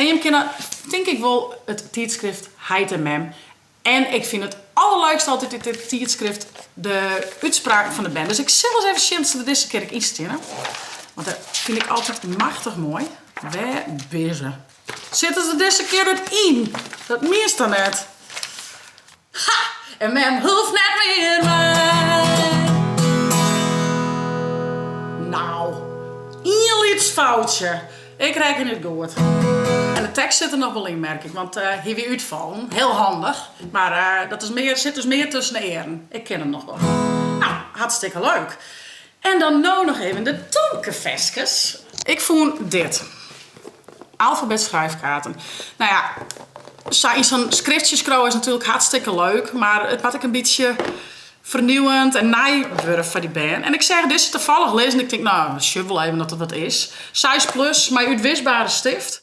En jim kinne tink ik wol it tiidskrift Heit en Mem. En ik fyn it allerleukste altyd út dit tiidskrift de útspraken fan de bern. Dus ik sil ris even sjen oft se der dizze kear ek yn steane. Want dat fyn ik altyd machtich moai. Wêr binne se? Sitte se dizze kear net yn? Dat mienst dan net? Ha! En mem hoecht net mear mei. Nou, ien lyts foutsje. Ik rekkenje it goed. En de tekst sit der noch wol yn, merk ik, want hy wie útfallen. Hiel handich, mar dat is mear, sit dus mear tusken de earen. Ik kin him noch wol. Nou, hartstikke leuk. En dan no noch even de Tomke-ferskes. Ik fûn dit. Alfabet schrijfkaarten. Nou ja, sa yn sa'n skriftsje skriuwe is natuerlik hartstikke leuk, mar it moat ek in bytsje fernieuwend en nij wurde foar dy bern. En ik seach dizze tafallich lizzen, ik tink, nou, sjoch wol even oft it wat is. Seis plus mei útwisbare stift.